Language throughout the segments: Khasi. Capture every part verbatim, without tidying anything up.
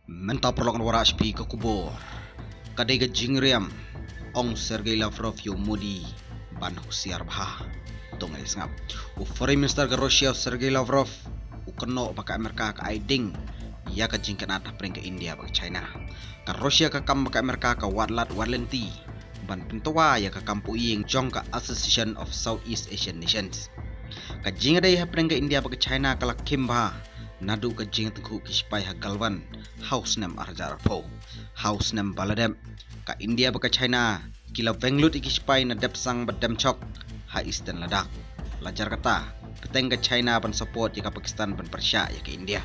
Mynta paralok ngan wallam sha phi ka khubor. Ka dei ka jingriam, ong Sergei Lavrov ïa u Modi ban husiar bha. To ngin ïa sngap. U Foreign Minister ka Russia u Sergei Lavrov u kynnoh ba ka Amerika ka ai ding ïa ka jingkynad hapdeng ka India bad ka China. Ka Russia ka kam bad ka Amerika ka wad lad wad lynti ban pyntwa ïa ka kam pynïeng jong ka Association of Southeast Asian Nations. Ka jingïadei hapdeng ka India bad ka China ka la khim bha naduh ka jingïatyngkhuh ki sipai ha Galwan ha u snem ar hajar arphew. Ha u snem ba la dep, ka India bad ka China ki la weng lut ïa ki sipai na Depsang bad Demchok ha Eastern Ladakh. La jar kata, bteng ka China ban support ïa ka Pakistan ban pyrshah ïa ka India.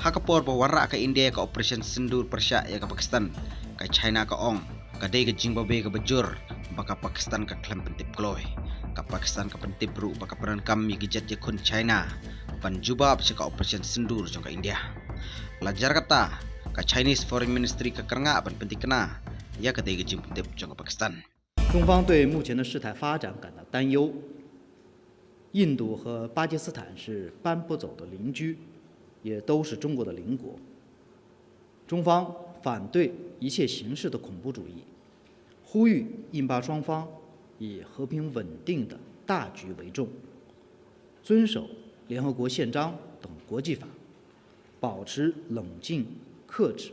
Ha ka por ba wanrah ka India ïa ka Operation Sindoor pyrshah ïa ka Pakistan, ka China ka ong ka dei ka jingbabe kaba jur ba ka Pakistan ka khlem pyntip kloi. Ka Pakistan ka pyntip ruh ba ka pyndonkam ïa ki jet ïakhun China ban jubab sha ka Operation Sindoor jong ka India. La jar kata, ka Chinese Foreign Ministry ka kyrngah ban pynthikna ïa ka dei ka jingpyntip jong ka Pakistan. 中方对目前的事态发展感到担忧。印度和巴基斯坦是搬不走的邻居，也都是中国的邻国。中方反对一切形式的恐怖主义，呼吁印巴双方以和平稳定的大局为重，遵守联合国宪章等国际法，保持冷静克制，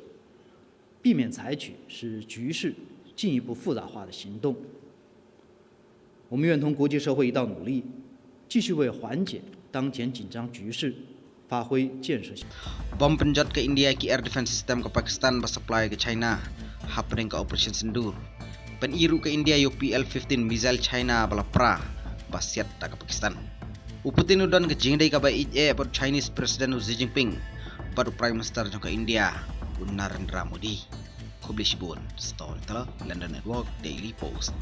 避免采取使局势进一步复杂化的行动。我们愿同国际社会一道努力，继续为缓解当前紧张局势发挥建设性。 Bym pynjot ka India ki air defense system ka Pakistan ba supply ka China hapdeng ka Operation Sindoor. Pyni ruh ka India ïa u P L fifteen missile China ba la pra ba siat da ka Pakistan. U Putin u don ka jingïadei kaba ïeit eh bad u Chinese President u Xi Jinping bad u Prime Minister jong ka India u Narendra Modi. Khublei shibun. Storyteller, London Network, Daily Post.